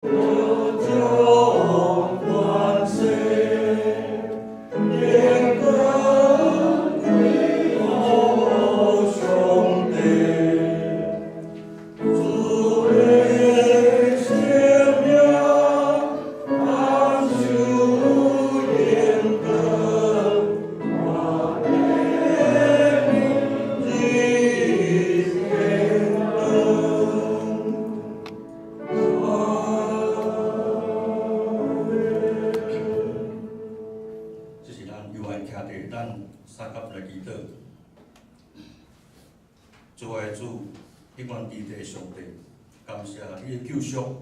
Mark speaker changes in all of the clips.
Speaker 1: 各種權勢，榮光歸予上帝。主的聖名，當受榮光，萬年日永遠。阿們。
Speaker 2: 這是咱猶原徛佇咱三甲來祈禱。主愛主，永遠佇地上帝，感謝你的救贖、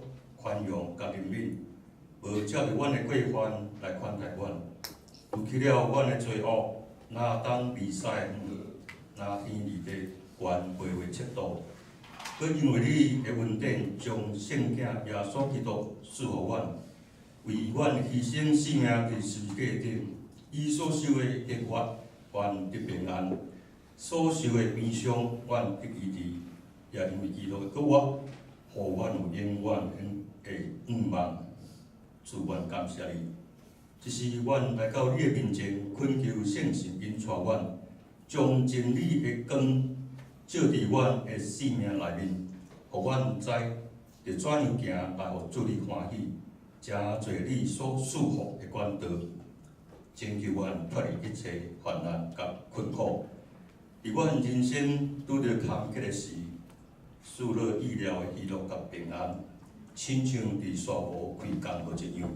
Speaker 2: 寬容佮憐憫，無照著阮的過犯來款待阮，除去了阮的罪惡，若當彌撒的遠，若天離地懸白話七度，閣因為你的恩典，將聖子耶穌基督賜予阮，為阮犧牲性命佇十字架頂，伊所受的刑罰，阮得平安；所受的鞭傷，阮得醫治。也因為基督的復活，予阮有永遠的盼望。主，阮感謝你。這時阮來到你的面前，懇求聖神引帶阮，將真理的光照佇阮的生命內面，予阮知著怎樣行來予主你歡喜，成做你所賜福的管道，拯救阮脫離一切患難佮困苦。佇阮人生拄著坎坷的時，賜予意料的喜樂佮平安，親像佇沙漠開江河一樣，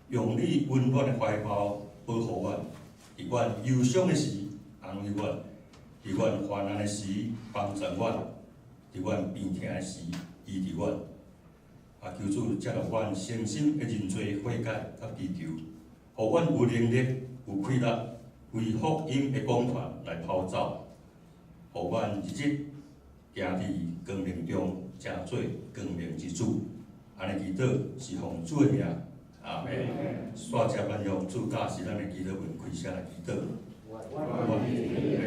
Speaker 2: 用你溫暖的懷抱保護阮。佇阮憂傷的時，安慰阮；佇阮患難的時，幫助阮；佇阮病痛的時，醫治阮。啊，求主接納阮誠心的認罪悔改佮祈求，予阮有能力、有氣力，為福音的廣傳來跑走，予阮日日行佇光明中，成做光明之子。按呢祈禱是奉主的名，阿門。煞接咱用主教示咱的祈禱文開聲來祈禱。
Speaker 1: 願你的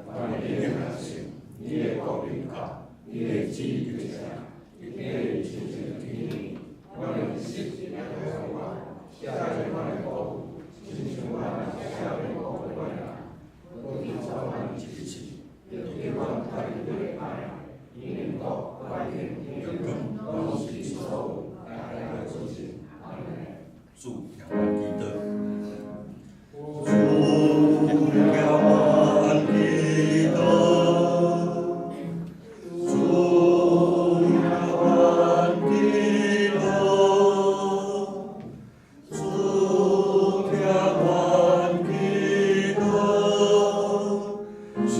Speaker 1: 父，願你的名聖，你的國臨到，你的旨意成，你的親像天，阮的食物予阮，赦免阮的過誤，親像阮也赦免過誤的人。無去走阮一次，又叫阮脫離歹，因為國、權柄、榮光，攏是你所有，代代子孫。阿門。
Speaker 2: 主聽阮祈禱。
Speaker 1: 主聽阮祈禱，主聽阮祈禱，主聽阮祈禱，求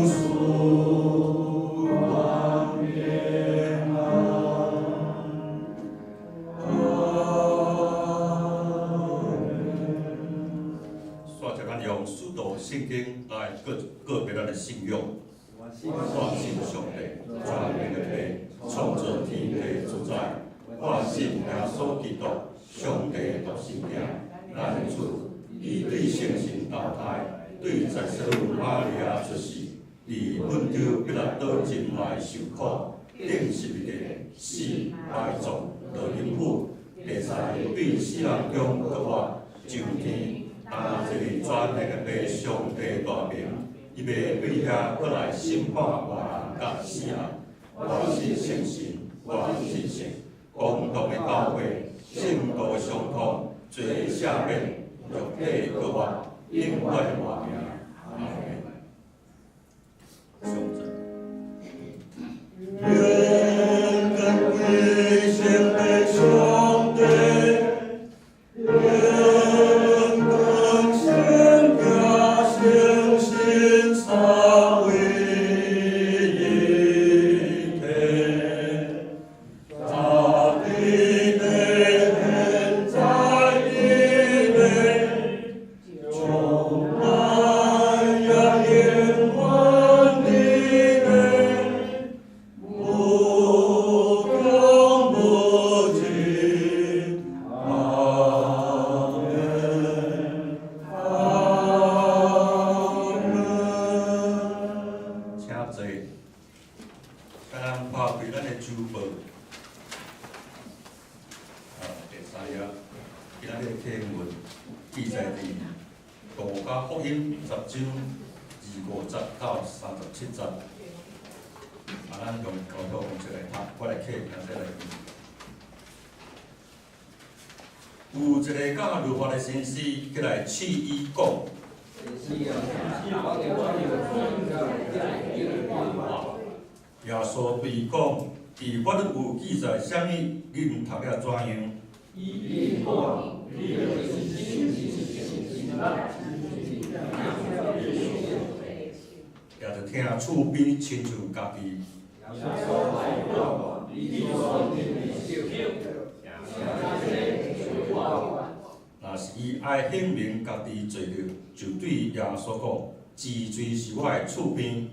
Speaker 1: 賜阮平安。阿們。
Speaker 2: 煞接咱用使徒信經來告告白咱的信仰。我信上帝，全能的父，創造天地主宰。我信耶穌基督，上帝獨生子，咱的主，伊對聖神投胎，對十聖母瑪利亞出世，佇本丟彼拉多前來受苦，釘十字架，死埋葬，落陰府，第三日對死人中復活，上天，擔坐佇全能的父上帝大爿，伊欲對遐閣來審判活人佮死人。我信聖神，我信聖公同的教會，聖徒的相通，罪赦免，肉體復活，永遠的活命。阿門。上主。
Speaker 1: 願跟歸聖的上帝，願跟聖家聖神三位一體，早佇地現在佇咧，將來
Speaker 2: 今仔日經文記載佇路加福音10章25節到37節。啊，咱用口頭方式來讀，我來啟，大家來聽。有一個教律法的先生起來試伊講。耶穌對伊講：佇法律有記載啥物？恁讀了怎樣？也著疼厝邊親像家己。若是伊愛顯明家己罪孽，就對耶穌講：這罪是我的厝邊。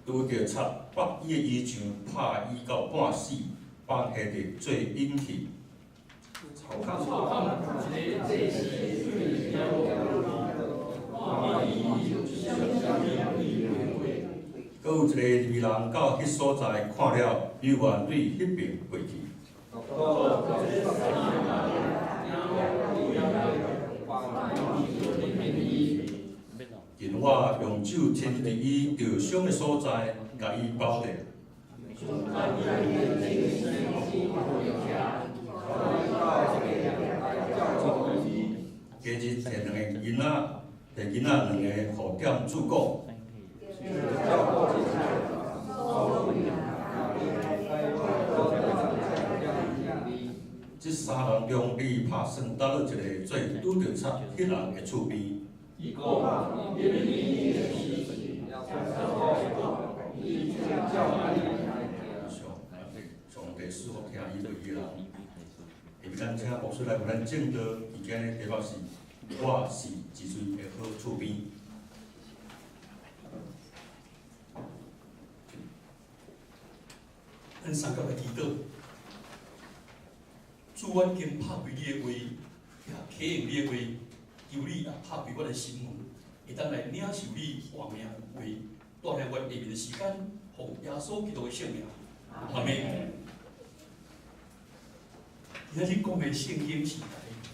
Speaker 2: 拄著賊縛伊的衣裳，拍伊到半死，放下地做引去。閣有一個利未人到彼所在看了，猶原對彼爿過去。因我用手親佇伊著傷的所在，共伊包著。今日提兩个囡仔，提囡仔兩個予店主講。這三人中，你拍算佗落一个做拄著賊彼人的厝邊？上帝賜福聽伊話的人。下面咱請牧師來為咱證道，伊今日題目是：我是一喙的好厝邊。
Speaker 3: 咱三甲來祈禱，主，阮今拍開你的話，也啟用你的話，求你也拍開阮的心門，會當來領受你活命話。帶來阮下面的時間，奉耶穌基督的聖名，阿們。今仔日講的聖經是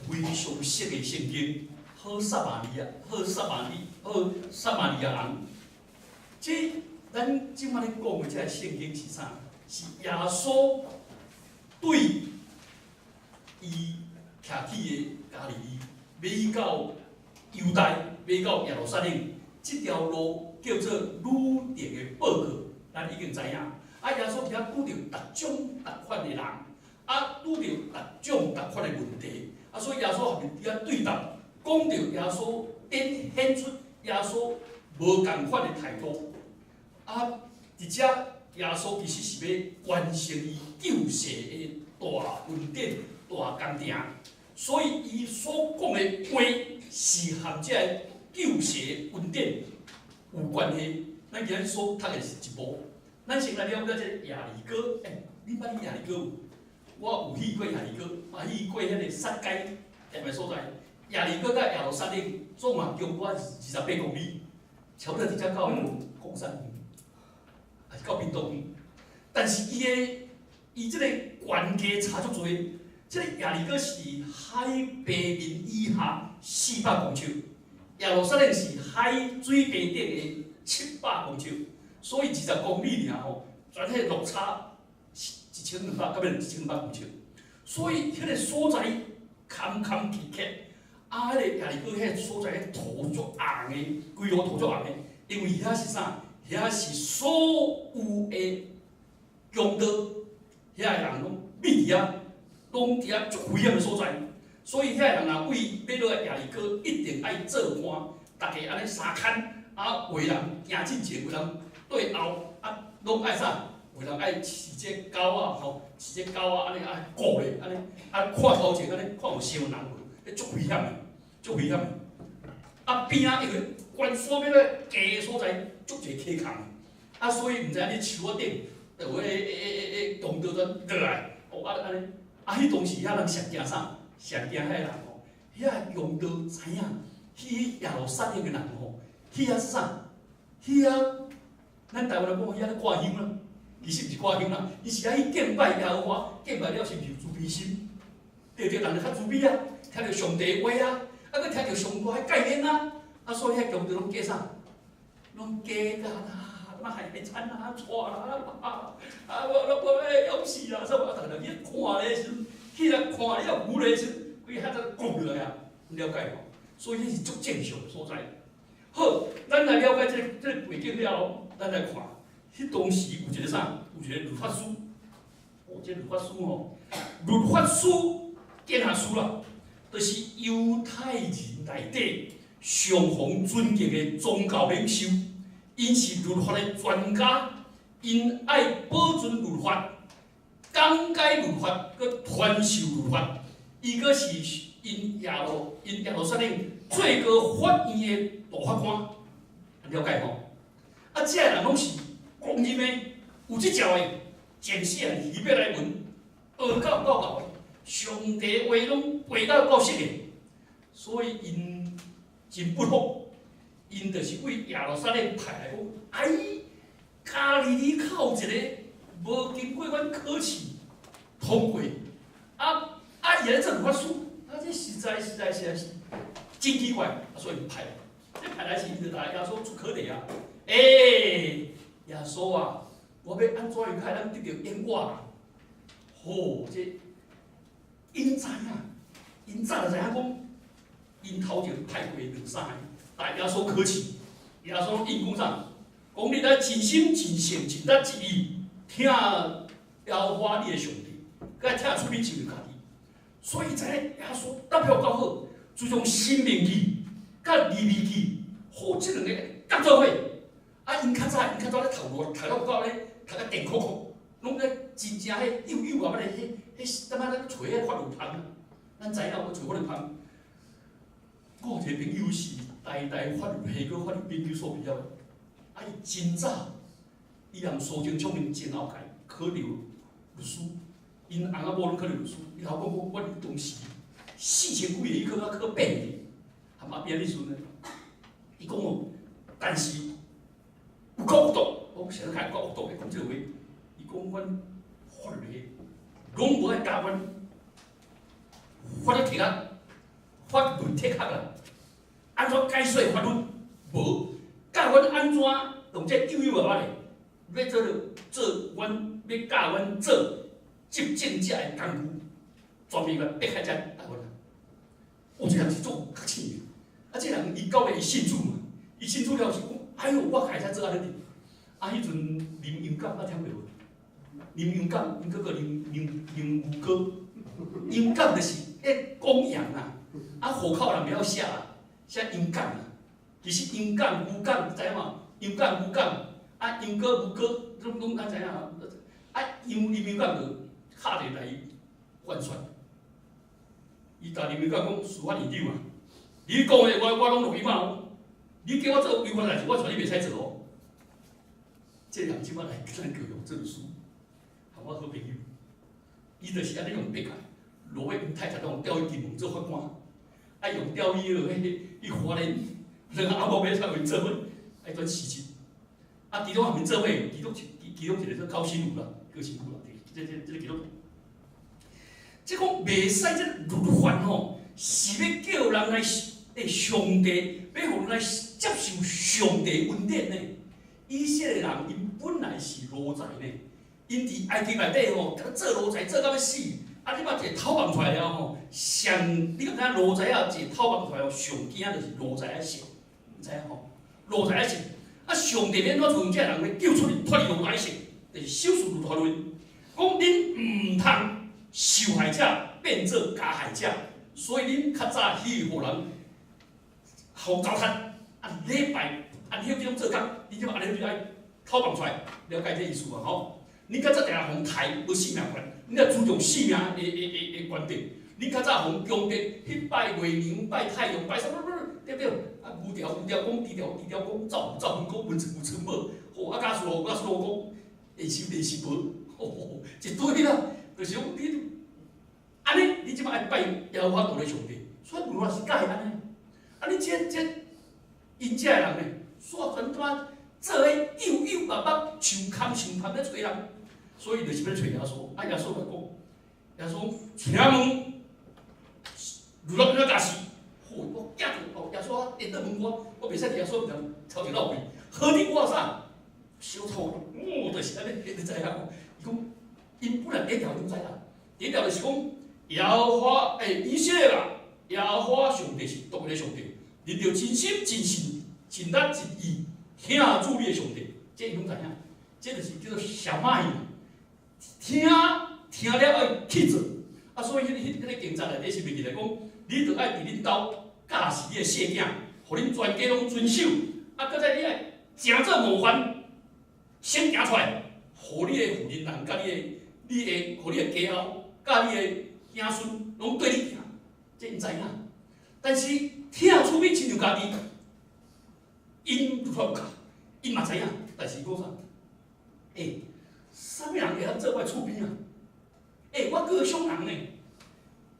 Speaker 3: 非常熟悉的聖經，好撒瑪利亞，好撒瑪利，好撒瑪利亞人。這咱這擺咧講的這个聖經是啥？是耶穌對伊徛起的加利利，欲到猶大，欲到耶路撒冷，這條路叫做旅程的報告，咱已經知影。啊，耶穌佇遐拄著逐種逐款的人，啊，拄著逐種逐款的問題，啊，所以耶穌含伊佇遐對答，講著耶穌展現出耶穌無仝款的態度。啊，佇遮耶穌其實是欲完成伊救世的大恩典、大工程，所以伊所講的話是和這個救世恩典有關係。咱今日所讀的是一部，咱先來了解這個耶利哥。欸，你捌去耶利哥無？我有去過耶利哥，嘛去過彼個撒該踮的所在。耶利哥佮耶路撒冷總嘛經過28公里，差不多佇遮到岡山園，還是到屏東園。但是伊的伊這個懸低差足濟，這個耶利哥是海平面以下400公尺，耶路撒冷是海水平頂的700公尺，所以20公里爾吼，全體落差是1200，到尾1200公尺，所以彼個所在坎坎坷坷，啊，彼個耶利哥彼個所在彼土足紅的，規路土足紅的，因為遐是啥？遐是所有的強盜，遐个人攏覕佇遐，攏佇遐足危險的所在，所以遐个人若為欲落來耶利哥，一定愛做伴，逐家按呢相牽，啊，有的人行進前，有的人對後，啊，攏愛啥？有的人愛飼這狗仔吼，飼這狗仔按呢愛顧咧，按呢啊看頭前按呢看有傷人無？彼足危險的，足危險的。啊邊仔因為懸山欲落低的所在，足濟溪崁，啊所以毋知影你樹仔頂，就有彼个強盜陣落來，哦啊按呢，啊彼當時遐人上驚啥？上驚彼个人吼，遐強盜知影去耶路撒冷的人吼，去遐啥？去遐，咱台灣人講去遐咧掛香啦，其實毋是歌星啦，伊是愛去敬拜耶和華，敬拜了是毋是有慈悲心？對對，人就較慈悲啊，聽著上帝話啊，啊，閣聽著上大的概念啊，啊，所以遐強調攏假啥？攏假甲啦，嘛害害慘啊，錯啦，啊，啊，我欲枵死啊，啥物啊？逐个去看咧時陣，去來看了有咧時陣，規遐在講落來啊，了解無？所以這是足正常的所在。好，咱來了解這個背景了後，咱來看，彼當時有一個啥？有一個律法師。哦，這個律法師吼，律法師、檢察師啦，就是猶太人內底上予尊敬的宗教領袖，𪜶是律法的專家，𪜶愛保存律法、講解律法、閣傳授律法，伊閣是𪜶耶路撒冷最高法院的大法官，了解吼？啊，這个人攏是公認的，有執照的，前世漢希伯來文學到有夠𠢕的，上帝話攏背到夠熟的，所以𪜶真不服，𪜶就是為耶路撒冷派來講，哎，加利利口一個無經過阮考試通過，啊啊伊來做律法師，啊這實在是真奇怪，啊所以派來，這派來是𪜶就共耶穌出考題啊，欸，耶穌啊，我欲按怎樣較會當得著永活？吼，這𪜶知影，𪜶早就知影講，𪜶頭前派過兩三个，共耶穌考試，耶穌應講啥？講你愛盡心盡性盡力盡意疼耶和華你的上帝，閣愛疼出面親像家己。所以知影耶穌答了夠好，自從申命記佮利未記，予這兩个結做伙。啊，𪜶較早咧讀書，讀了有夠咧，讀甲電酷酷，攏咧真正彼幼幼啊，彼彼，感覺咧揣彼法律芳，咱知影有揣法律芳。我有一個朋友是台大法律系閣法律研究所畢業的，啊，伊真早，伊含蘇貞昌𪜶前後屆考著律師，𪜶翁仔某攏考著律師，伊頭講講，阮當時4000幾个去考啊考8个，含阿扁律師呢，伊講哦，但是有夠惡毒，我講啥物較夠惡毒？伊講這個話，伊講阮法律系攏無愛教阮法律體學、法律體學啦，按怎解說法律？無教阮按怎用這幼幼仔咧，欲做做阮欲教阮做執政者的工具，全面來迫害遮台灣人。哦，這人是足較淺的，啊，這人伊到尾伊信主嘛，伊信主了是講，哎喲，我會使做按呢。啊，彼陣林洋港捌聽過無？林洋港，𪜶閣叫林林牛哥，洋港就是咧講洋啊，啊戶口人袂曉寫啊，寫洋港啊。其實洋港、牛港，知影無？洋港、牛港，啊洋哥、牛哥，攏咱知影啊。啊，楊林洋港就敲電來還算。伊共林洋港講，司法院長啊，你講的我攏錄音啊，你叫我做違法代誌，我帶你袂使做哦。這人這擺來咱高雄做律師，和我好朋友，伊就是按呢用逼來，落尾𪜶太太攏調去金門做法官，啊用調去彼去花蓮，兩个阿某欲參𪜶做伙，愛轉辭職。啊，其中含𪜶做伙，其中一個做高新武啦，高新武啦，這其中。這講袂使這律法吼，是欲叫人來欸上帝，欲予人來接受上帝恩典呢。以色列人𪜶本來是奴才呢，𪜶佇埃及內底吼，做奴才做到欲死。啊，你把一個頭夢出來了吼，上你敢知影奴才啊？一個頭夢出來哦，上驚就是奴才仔性，知影吼？奴才仔性，啊，上帝欲按怎用這个人來救出去脫離奴才性，就是守事律法論，講恁毋通受害者變做加害者，所以恁較早去予人予糟蹋，啊，禮拜按曉這種做工，你這擺按呢就愛討放出來，了解這意思無吼？恁較早定定予人刣無性命權，恁愛注重性命的觀點。恁較早予人強迫去拜月娘、拜太陽、拜啥物物，對不對？啊，牛條牛條講，豬條豬條講，走走分講，文有春寶，吼啊，假使路講，電視電視無，吼一堆啦，就是講你按呢，你這擺愛拜耶和華道的上帝，所以文化是教伊按呢。啊，你這𪜶這个人呢，煞全怎做彼幼幼目目像空像空咧揣人，所以就是欲揣耶穌。啊，耶穌來講，耶穌請問，律法按怎教示？吼，我驚著哦！耶穌顛倒問我，我袂使佇耶穌面前頭前落去。好佇我啥？小錯，哦，就是按呢，你知影無？伊講，𪜶本來第一條攏知啦，第一條就是講，耶和華欸，以色列啊，耶和華上帝是獨一个上帝，恁著盡心、盡性、盡力、盡意，疼主你的上帝，這𪜶攏知影，這就是叫做什麼伊？聽聽了愛去做，啊，所以彼個警察內底是袂記來講，你著愛佇恁兜教示你的細囝，予恁全家攏遵守，啊，閣再你愛誠做模範，先行出來，予你的婦人人佮你的、你的、予你的家後，佮你的子孫攏綴你行，這𪜶知影。但是疼厝邊親像家己，𪜶有教，𪜶嘛知影，但是講啥？欸，啥物人會曉做我的厝邊啊？欸，我高尚人呢？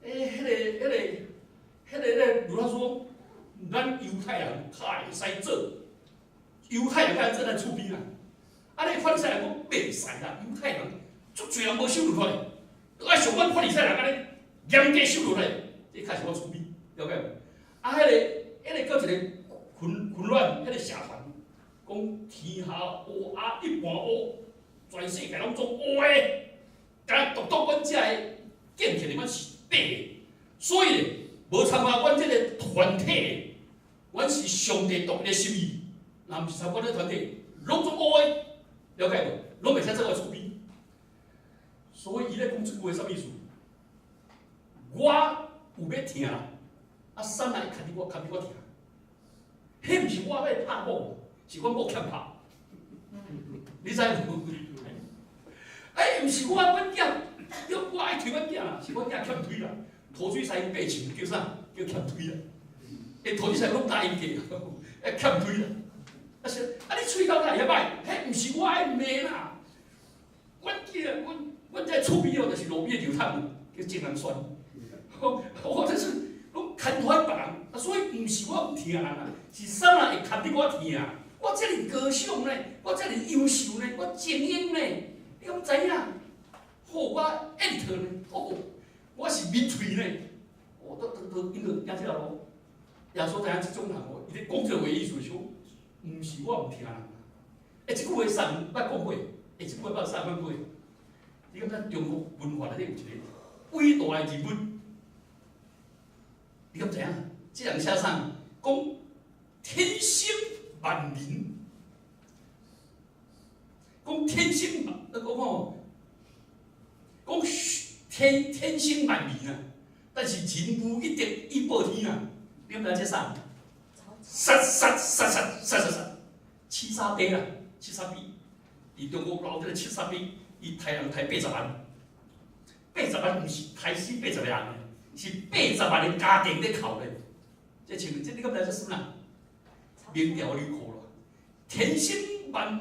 Speaker 3: 欸，彼個，如他說，咱猶太人較會使做，猶太人較會做咱厝邊啊。啊，你法利賽人講袂使啦，猶太人足濟人無守律法的，愛像阮法利賽人按呢嚴格守律法，這較是我厝邊，了解無？啊，彼個閣一個混混亂，彼個社團講天下烏鴉一般烏，全世界攏總烏的，敢獨獨阮遮个建起來，阮是白的，所以咧，無參加阮這个團體，阮是上帝獨一的心意，若毋是參加這个團體，攏總烏的，了解無？攏袂使做我厝邊。所以伊咧講這句話啥物意思？我有欲疼，啊，啥人會牽佇我，牽佇我疼？彼毋是我欲拍某，是阮某欠拍。你知無？哎，毋是我阮囝，我愛推阮囝啦，是阮囝欠推啦。塗水師爬樹叫啥？叫欠推啦。欸，塗水師攏答應過，欸，欠推啦。啊是，啊你喙口哪會遐歹？彼毋是我愛罵啦。阮囝，阮這厝邊哦，就是路邊的流桶，叫鄭南山。我這是攏牽拖別人，啊，所以毋是我毋疼人啊，是啥人會牽佇我疼？我遮爾高尚呢，我遮爾優秀呢，我精英呢，你敢知影？好，我 editor 呢，哦，我是名嘴呢，我都都都因為行這條路，耶穌知影這種人哦，伊咧講這個話意思是講，毋是我毋疼人。欸，這句話啥人捌講過？欸，這句話捌啥人講過？你感覺中國文化內底有一個偉大的人物？你敢知影？這人寫啥？講天生萬民，講天生那個吼，講天生萬民啊，但是人無一德以報天啊。你敢知這啥？殺殺殺殺殺殺殺，七殺鱉啦，七殺鱉。佇中國老這個七殺鱉，伊刣人刣80萬，八十萬毋是刣死80個人，是八十萬个家庭咧哭咧。這請問這你敢知這啥物啦？明朝劉珂啦，天生萬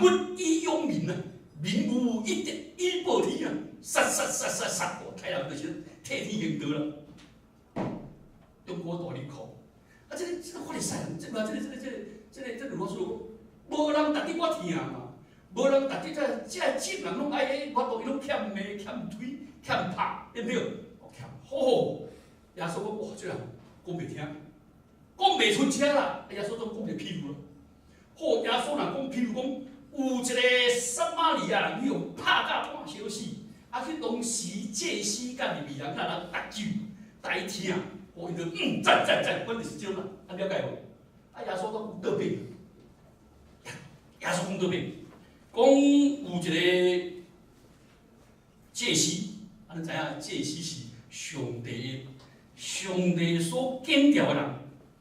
Speaker 3: 物以養民啊，民無一德以報天啊，殺殺殺殺殺，刣人就是替天行道啦。中國大劉珂，啊，這個法利賽人，這個這個這個這個這個這個羅素，無人值得我疼嘛，無人值得這這種人攏愛，我都伊攏欠罵、欠推、欠拍，對毋對？欠，好好，耶穌講哇，這人講袂聽，講袂出聲啦。耶穌總講一個譬喻咯。好，耶穌若講譬如講，有一個撒瑪利亞人去予拍甲半小死，啊，去當時祭司佮利未人佮人搭救、代疼，哦，伊就讚讚讚，阮就是這種人，啊了解無？啊，耶穌閣講倒變，耶穌講倒變，講有一個祭司，啊，你知影祭司是上帝所揀召的人，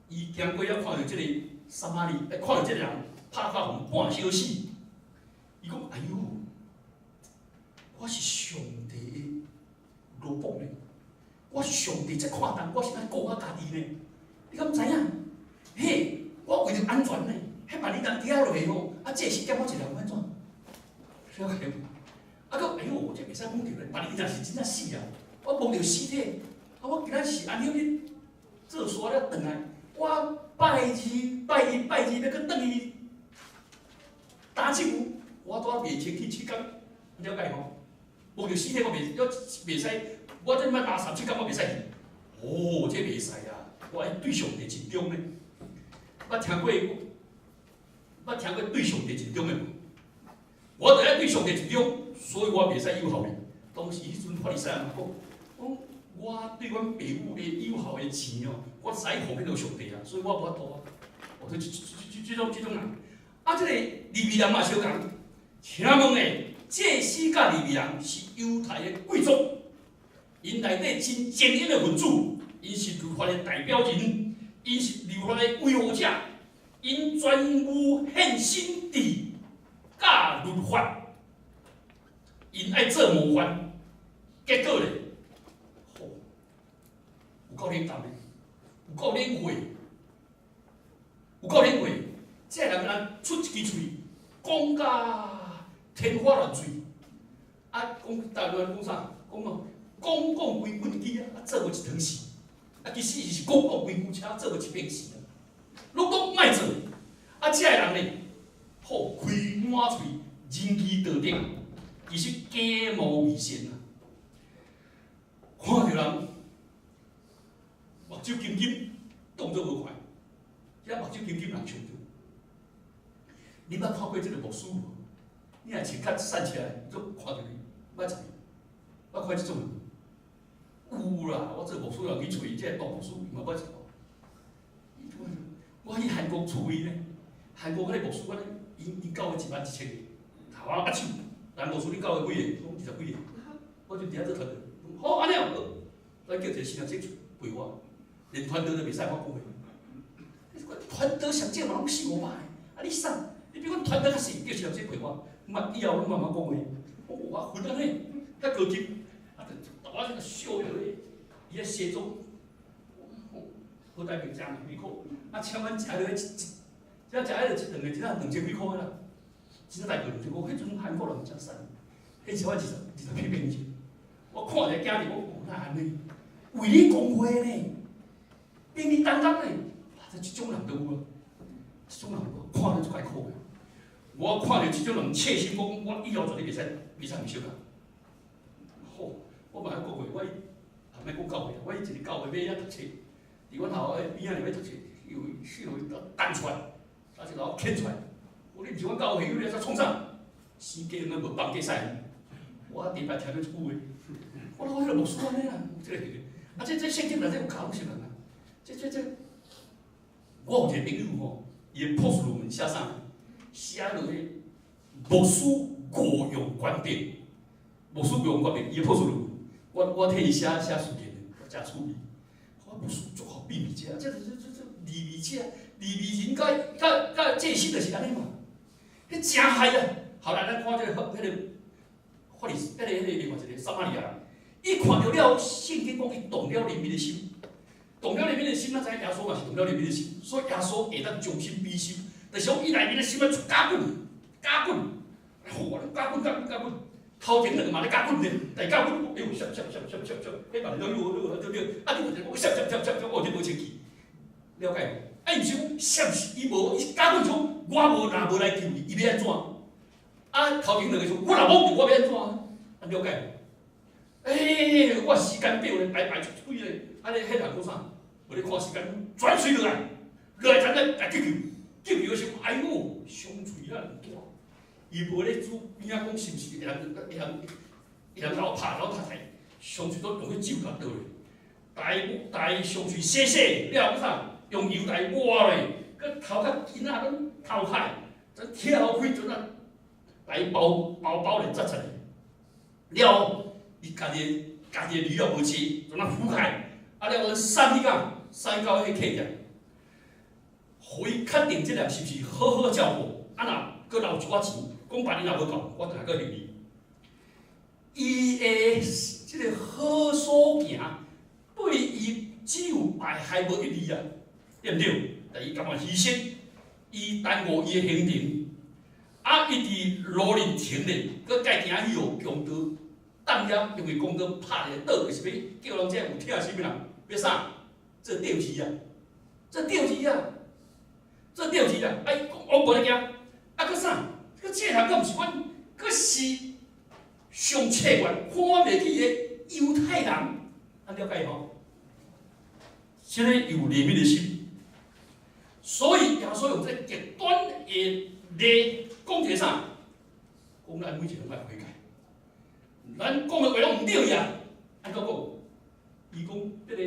Speaker 3: 伊行過遐看著這個撒瑪利，看著這個人拍甲予半小死，伊講：哎喲，我是上帝的奴僕呢，我上帝這看重，我是愛顧我家己呢，你敢知影？嘿，我為著安全呢，彼萬一人佇遐落吼，啊，這是欠我一個人按怎？了解無？啊，閣哎喲，這袂使講著咧，萬一若是真正死啊，我摸著屍體，啊，我今仔是按怎去做煞了轉來？我拜二、拜一、拜二欲閣轉去。麻酒，我拄仔袂清氣7工，了解無？無著屍體我袂，我袂使，我這擺垃圾7工我袂使去。哦，這袂使啊！我愛對上帝盡忠呢。捌聽過對上帝盡忠的無？我著愛對上帝盡忠，所以我袂使有效率。當時彼陣法利賽人講，講我對阮爸母的有效的錢哦，我使予去予上帝啊，所以我無法度啊。哦，這種人，啊，這個利未人嘛相仝。請問的，祭司佮利未人是猶太的貴族，𪜶內底真精英的分子，𪜶是律法的代表人，𪜶是律法的維護者，𪜶全部獻身佇教律法，𪜶愛做模範，結果咧，吼，有夠冷淡的，有夠冷血，有夠冷血，這個人敢若出一支喙，講甲天花亂墜，啊，講台灣講啥？講哦，講講規畚箕啊，啊做無一湯匙，啊其實伊是講講規牛車，做無一爿匙啊，攏講莫做，啊這個人咧，好開滿喙，仁義道德，其實假冒偽善啊！看著人目睭金金，當做無看，這目睭金金人上少。你捌看過這個牧師無？你若穿較散起來，你都看著伊，捌一捌看這種無？有啦，我做牧師人去揣這個大牧師，嘛捌一個。我去韓國厝裡呢，韓國彼個牧師，我咧，𪜶教會1萬1千個，頭仔握手，咱牧師你教會幾個？講20幾個，我就佇遐做團隊，好按呢哦，咱叫一個新人先陪我，連傳道都袂使我講話。傳道上少嘛攏四五百個，啊你啥？你比阮傳道較細，叫新人先陪我，嘛以後攏慢慢講話。我混按呢，遐高級，啊，就我這個笑落咧，伊咧西裝，好台面食兩幾箍，啊請阮食落去一，這食彼個一頓的，真正2000幾箍啦，真正大概2000箍。彼陣韓國人誠瘦，彼時我二十幾年前，我看一下囝兒，我講哪按呢？為你講話呢，比你擔當呢，哇！這種人都有啊，這種人看著足艱苦的。我看著這種人，切心講，我以後絕對袂使毋相共。好，我嘛講過，我啊莫講教會，我一個教會欲遐讀冊，佇阮校的邊仔入欲讀冊，又四路彈出來，啊就共我牽出來。我你毋是阮教會會友，你在創啥？死雞拢無放雞屎。我禮拜聽著這句話，我講彼個牧師按呢啦，這個啊這聖經內底有教啥物人啊？這，我有一個朋友吼，伊的博士論文寫啥？寫落去牧師誤用權柄，牧師誤用權柄，伊的博士論文，我替伊寫寫序言的，我誠趣味。我牧師足好秘密者，這利未者，利未人佮祭司就是按呢嘛，彼誠害啊！後來咱看這個彼個法利，彼個另外一個撒瑪利亞人，伊看著了聖經講伊動了憐憫的心，動了憐憫的心，咱知影耶穌嘛是動了憐憫的心，所以耶穌會當將心比心，就是講伊內面的心啊出加滾加滾，吼，加滾加滾加滾，頭前兩個嘛咧加滾咧，但加滾，哎呦，閃閃閃閃閃閃，彼嘛是了了了了，啊你有一個閃閃閃閃閃，哦，這無清氣，了解無？啊，伊毋是講閃，伊無伊加滾講，我無若無來救伊，伊欲按怎？啊，頭前兩個說，我若罔救，我欲按怎？啊，了解無？欸，我時間表咧排排出開咧，啊，咧彼人講啥？無咧看時間，轉喙落來，落來咱來救救，救救的時候，哎喲，傷喙啊大，伊無咧煮邊仔講是毋是會人會人會人共我拍，共我拍菜，傷喙都用彼酒共倒咧，大大傷喙洗洗了，啥？用油來抹咧，閣頭殼囡仔攏頭開，這跳開陣啊，來包包包咧紮出來，了。伊家己的驢也無騎，就那扶開，啊了後送去到送去到彼個客店，予伊確定這人是毋是好好照顧，啊若閣留一寡錢，講別日若無夠，我轉來閣還你。伊的這個好所行，對伊只有百害無一利啊，對毋對？但伊甘願犧牲，伊耽誤伊的行程，啊，伊佇路裡停咧，閣改行去予強盜。當遐，因為強盜拍一個倒，就是欲叫人這有疼心的人，欲啥？做吊死啊！做吊死啊！做吊死啊！啊，伊講我無咧驚，啊，閣啥？閣閣這人閣毋是阮，閣是上切願看袂起的猶太人，按了解吼？這个有憐憫的心，所以耶穌用這個極端的例講一個啥？講咱每一個人愛悔改。咱講的話攏毋對呀，按怎講？伊講這個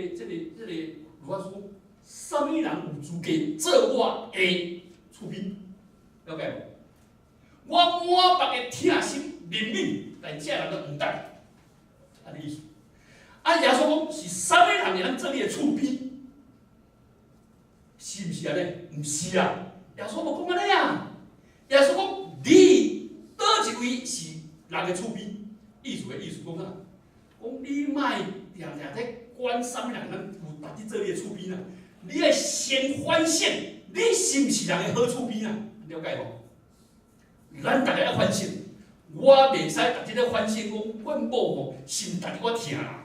Speaker 3: 如果說，啥物人有資格做我的厝邊？了解無？我滿腹的疼心憐憫，但這人都毋值，按呢意思。啊，耶穌講是啥物人會當做你的厝邊？是毋是按呢？毋是啊！耶穌無講按呢啊！耶穌講你佗一位是人的厝邊？意思的意思講啥？講你莫定定咧管啥物人通有值得做你的厝邊啊！你愛先反省，你是毋是人的好厝邊啊？了解無？咱逐家愛反省，我袂使逐日咧反省講，阮某吼是毋值得我疼啦。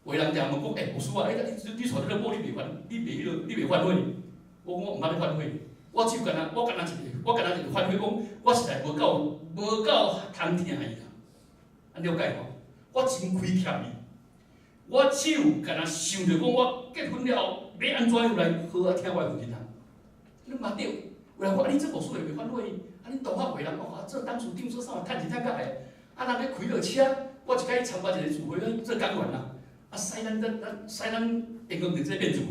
Speaker 3: 有的人定問講，欸，牧師啊，你娶這個某，你袂反，你袂彼落，你袂反悔？我講我毋捌咧反悔，我只有干焦，我干焦一个，我干焦一個反悔講，我實在無夠通疼伊啦。按了解無？我真虧欠伊，我只有干焦想著講，我結婚了後欲按怎樣來好好疼我的婦人啊？你嘛對，有人講啊，你做牧師會袂反悔？啊，恁同學會人講啊，做董事長做啥，趁錢趁甲會，啊，人咧開落車，我一擺去參加一個聚會，做講員啦。啊，駛咱電光電子變做，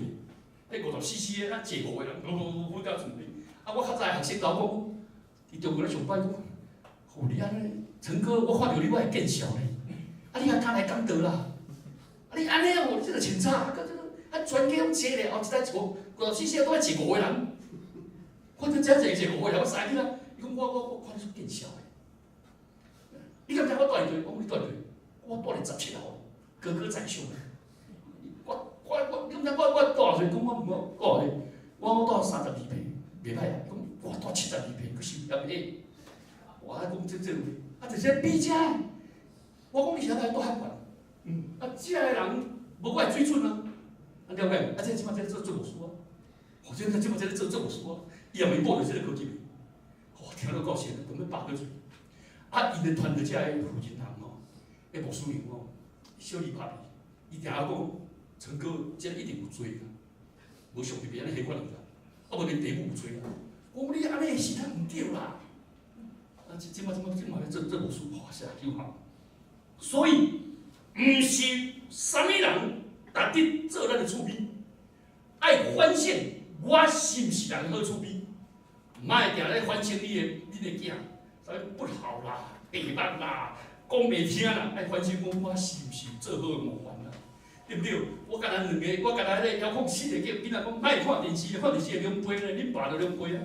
Speaker 3: 彼50 cc 的，咱坐五個人，嚕嚕嚕到厝邊。啊，我較早的學生老講，佇中國咧上班講，吼你按呢，陳哥，我看著你我會見笑呢。啊，你還敢來講道啦？啊，你按呢哦，你這個穿插，啊，閣這個啊，全家攏坐咧，哦，一台50 cc 都愛坐五個人。我就遮坐坐五個人，我駛去啦。伊講我看你足見笑的。你敢知我蹛佇佗？我講你蹛佇佗？我蹛佇17號，高高在上。我，你敢知我蹛偌濟？講我毋我偌濟？我蹛32歲，袂歹啊。講我蹛72歲，閣收業欸。我講這，啊，就是比遮。我講你是來蹛遐懸？啊，遮的人無我的水準啊。啊，了解無？啊，這這擺這做牧師啊。哦，這擺這做牧師啊。伊也袂報著這個科級。哇，聽了夠神，當欲飽個喙。啊，𪜶的團隊遮的負責人吼，彼牧師娘吼，小李拍伊，伊定仔講，陳哥，這一定有罪啦，無上帝袂按呢彼款去啦，啊無恁父母有罪啦。我講你按呢是咱毋對啦。啊，這擺咧做牧師，哇塞，有效。所以，毋是啥物人值得做咱的厝邊，愛反省我是毋是人的好厝邊，毋愛定咧反省你的囝，啥物不好啦、白目啦、講袂聽啦，愛反省講我是毋是做好的模範啦，對毋對？我干焦兩个，我干焦彼個遙控器的叫囡仔講，莫看電視，看電視會兩倍咧，恁爸就兩倍啊，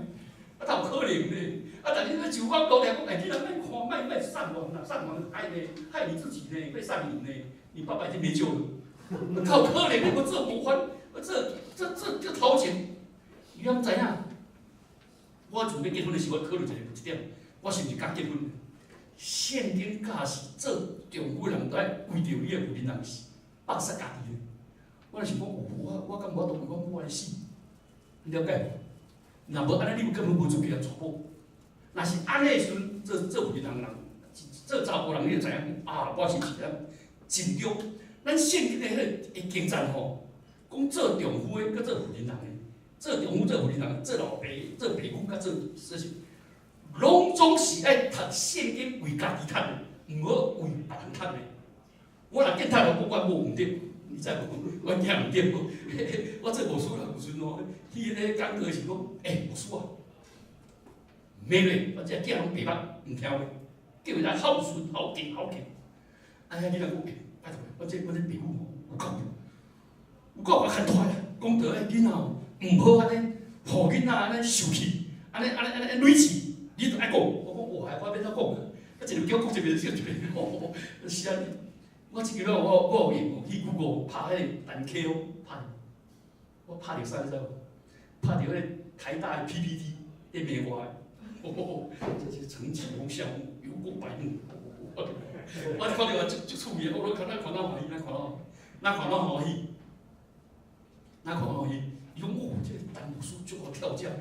Speaker 3: 啊，哪有可能咧？啊，但你咧上網路掠講，欸，囡仔莫看，莫上網啦，上網害呢，害你自己呢，會上癮呢，你爸爸已經沒救了，哪有可能？你無做模範，我這頭前，你敢知影？我準備結婚的時候，我考慮一點，我是毋是敢結婚？聖經教示做丈夫的人，都愛為著伊的婦人人是放殺家己的。我就想講，我敢無法度為阮某按呢死？你了解無？若無按呢，你根本無資格娶某。若是按呢的時陣，做婦人人，做查埔人，你就知影啊，我是一個盡忠。咱聖經的彼個經節吼，講做丈夫的，佮做婦人人的，做丈夫做婦人人，做老爸、做爸母，佮做這是，攏總是愛讀聖經為家己讀的，毋好為別人讀的。我若見讀，我講阮某毋對，你知無？阮囝毋對。我做牧師人有時陣吼，去彼個講課時講，欸，牧師啊，妹妹，我這囝攏白目，毋聽話，叫伊來孝順、孝敬、孝敬。啊，遐囡仔講，欸，拜託，我這爸母吼有夠有夠較牽拖啦，講著彼囡仔吼，毋好按呢，予囡仔按呢受氣，按呢按呢按呢累氣，你著愛講。我講哇，我欲按怎講啊？啊，一個叫我講一遍，就一遍，吼，是按呢。我這個我有用去 Google 拍彼個陳啟哦，拍，我拍著啥你知無？拍著彼個台大的 PPT 咧罵我的，哦，這是陳啟宏項目有夠白目，我看著足趣味，我看咱看到歡喜，咱看到歡喜，咱看到歡喜。伊講哦，這個陳牧師足好跳將，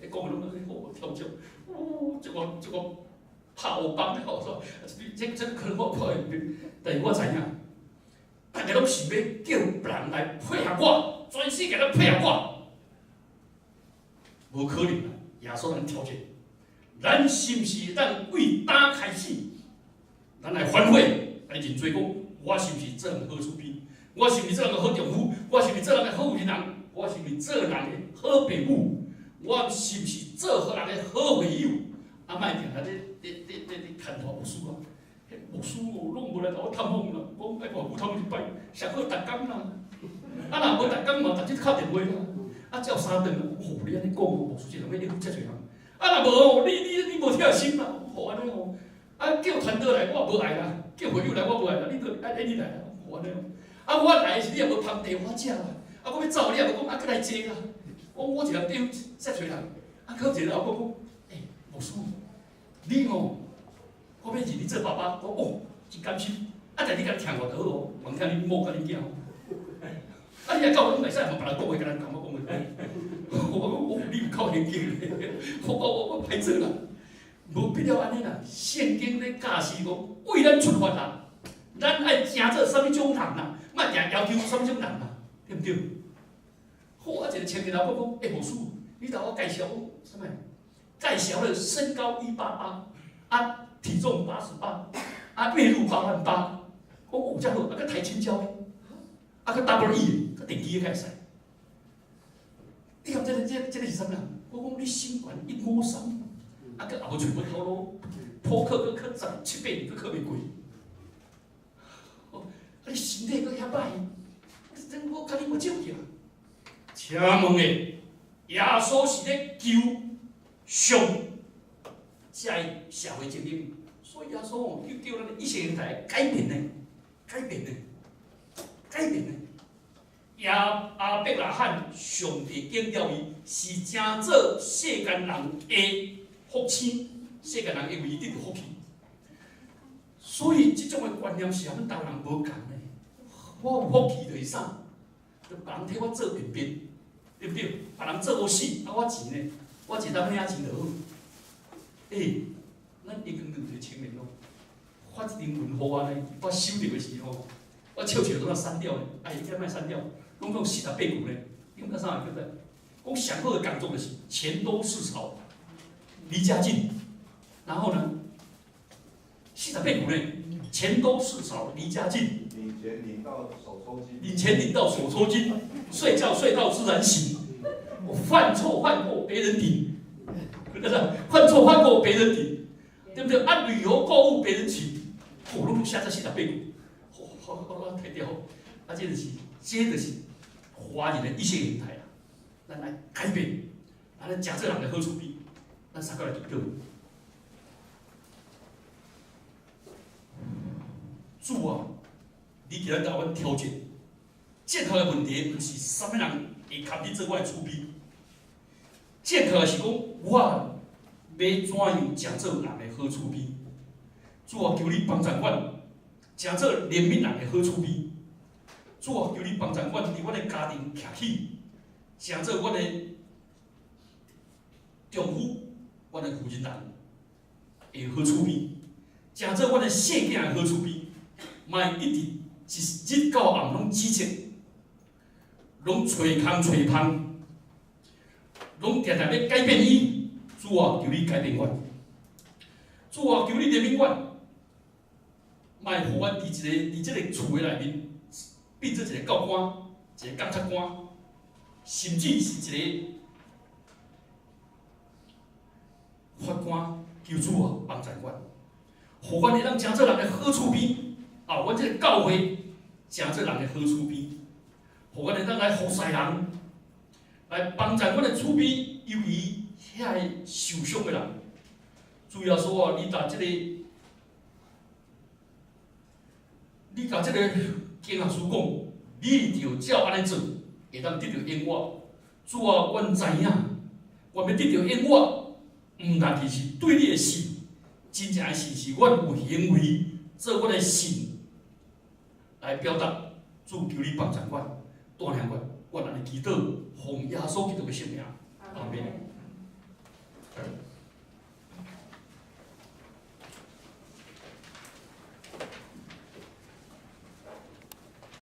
Speaker 3: 伊講的攏好挑戰，哦，這個這個拍烏幫了，說，這這可能我看會，但是我知影，大家攏想欲叫別人來配合我，全世界攏配合我，無可能啦！耶穌咱挑戰，咱是毋是當為今開始，咱來反悔，來認罪講，我是毋是做人好厝邊？我是毋是做人的好丈夫？我是毋是做人的好婦人？我是毋是做人的好爸母？我是毋是做好人的好會友？啊，莫定定咧咧咧咧咧牽拖牧師啊！彼牧師哦，攏無來共我探訪啦，講愛偌久探訪一擺，上好逐工啦。啊，若無逐工嘛，逐日敲電話啦。啊，照三頓，吼，你按呢講，牧師一人欲應付遮濟人。啊，若無哦，你你你無疼心啦，予按呢吼。啊，叫傳道來，我無愛啦；叫會友來，我無愛啦。你著愛你來啦，予按呢哦。啊，我來的時你也無捧茶予我食啦。啊，我欲走你也無講啊，閣來坐啦。我我一人對付遮濟人，啊，閣有一個老講講，欸，牧師，你吼，我欲認你做爸爸，我哦，真甘心。啊，但你家己聽我就好哦，莫聽恁某佮恁囝。啊，你若教攏袂使，嘛別人講話，共人講我講話。我講哦，你有夠嚴格咧，我我我我歹做啦，無必要按呢啦。聖經咧教示講，為咱出發啦，咱愛成做啥物種人啦，莫定要求啥物種人啦，對毋對？好啊，一個青年老講講，欸，牧師，你共我介紹講啥物？介紹了身高188，啊，體重88，啊，月入8萬8，講哦，遮好，啊，閣台清交，啊，閣 double E，閣電機會使。你感這個這個這個是啥物人？我講你身懸153，啊，閣也無揣無頭路，普考閣考十七八年，閣考袂過。哦，啊，你身體閣遐歹，這我共你無照鏡。請問的，耶穌是咧求上這个社會精英，所以耶穌哦，叫叫咱的意識形態改變呢，改變呢，改變呢。亞亞伯拉罕，上帝揀了伊，是成做世間人的福星，世間人會為伊得著福氣。所以這種的觀念是阮台灣人無仝的。我有福氣就是啥？就別人替我做便便，對毋對？別人做無死，啊我錢呢？我一當領錢就好。欸，咱已經有一個青年咯，發一張文予我呢，我收著的時候，我笑笑都刪掉咧，哎，應該莫刪掉，攏講48句咧，你感覺啥？對不對？講上好的工作就是錢多事少，離家近，然後呢，四十八句咧，錢多事少，離家近。
Speaker 1: 領錢領到手抽筋。
Speaker 3: 領錢領到手抽筋，睡覺睡到自然醒。我犯錯犯過別人頂，對不對？犯錯犯過別人頂，對不對？啊，旅遊購物別人請，我攏寫這48句，好好好，我提掉。啊，這就是，這就是華人的意識形態啦。咱來改變，咱來誠做人的好處邊，咱三個來祈禱。主啊，你今日共阮挑戰，正確的問題毋是啥物人會堪你做我的厝邊，正確的是講我欲怎樣誠做人的好厝邊。主啊，求你幫助阮，誠做憐憫人的好厝邊。主啊，求你幫助阮，佇阮的家庭徛起，誠做阮的丈夫、阮的婦人人的好厝邊，誠做阮的細囝的好厝邊，莫一直一日到暗攏指責，攏揣空揣芳，攏定定欲改變伊。主啊，求你改變阮。主啊，求你憐憫阮，莫予阮佇一個佇這個厝的內面變做一個教官，一個監察官，甚至是一個法官。求主啊，幫助阮，予阮會當誠做人的好厝邊。啊，阮這個教會誠做人的好厝邊，予阮會當來服侍人，來幫助阮的厝邊，尤其遐個受傷的人。主耶穌啊，你共這個，你共這個經學士講，你著照按呢做，會當得著永活。主啊，阮知影，阮欲得著永活，毋但只是對你的信，真正的信是阮有行為，做阮的信來表達。主求你幫助阮，帶領阮，阮按呢祈禱，奉耶穌基督的聖名，阿們。